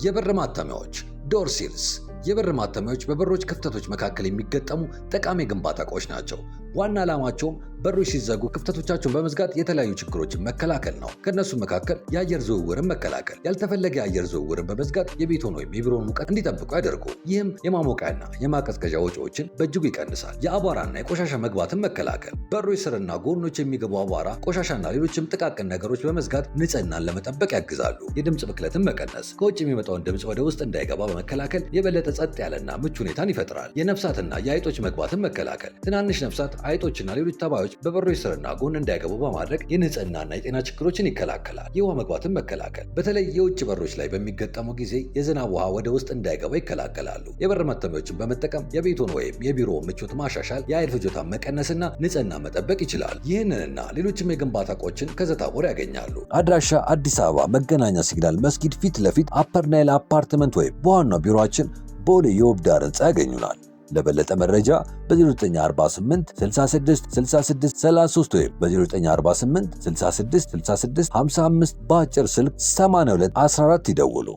የበር ማተሚያዎች door seals። የበር ማተሚያዎች በበሮች ክፍተቶች መካከል የሚገጠሙ ጠቃሚ የግንባታ እቃዎች ናቸው። ዋና ዓላማቸውም በሮች ሲዘጉ ክፍተቶቻቸውን በመዝጋት የተለያዩ ችግሮችን መከላከል ነው። ከእነሱም መካከል የአየር ዝውውርን መከላከል፣ ያልተፈለገ የአየር ዝውውርን በመዝጋት የቤቶን ወይም የቢሮን ሙቀት እንዲጠብቁ ያደርጉ። ይህም የማሞቂያና የማቀዝቀዣ ወጪዎችን በእጅጉ ይቀንሳል። የአቧራና የቆሻሻ መግባትን መከላከል፣ በሮች ስርና ጎኖች የሚገቡ አቧራ፣ ቆሻሻና ሌሎችም ጥቃቅን ነገሮች በመዝጋት ንጽህናን ለመጠበቅ ያግዛሉ። የድምፅ ብክለትን መቀነስ፣ ከውጭ የሚመጣውን ድምፅ ወደ ውስጥ እንዳይገባ በመከላከል የበለጠ ጸጥ ያለና ምቹ ሁኔታን ይፈጥራል። የነፍሳትና የአይጦች መግባትን መከላከል፣ ትናንሽ ነፍሳት፣ አይጦችና ሌሎች ተባዮች በበሮች ስርና ጎን እንዳይገቡ በማድረግ የንጽህናና የጤና ችግሮችን ይከላከላል። የውሃ መግባትን መከላከል፣ በተለይ የውጭ በሮች ላይ በሚገጠሙ ጊዜ የዝናብ ውሃ ወደ ውስጥ እንዳይገባ ይከላከላሉ። የበር ማተሚያዎችን በመጠቀም የቤቱን ወይም የቢሮ ምቾት ማሻሻል፣ የኃይል ፍጆታ መቀነስና ንጽህና መጠበቅ ይችላል። ይህንንና ሌሎችም የግንባታ እቃዎችን ከዘታቦር ያገኛሉ። አድራሻ አዲስ አበባ መገናኛ ሲግናል መስጊድ ፊት ለፊት አፐር ናይል አፓርትመንት ወይም በዋናው ቢሮአችን ቦሌ የውብዳር ህንፃ ያገኙናል። ለበለጠ መረጃ በ0948 66 66 33 ወይም በ0948 66 66 55 በአጭር ስልክ 82 14 ይደውሉ።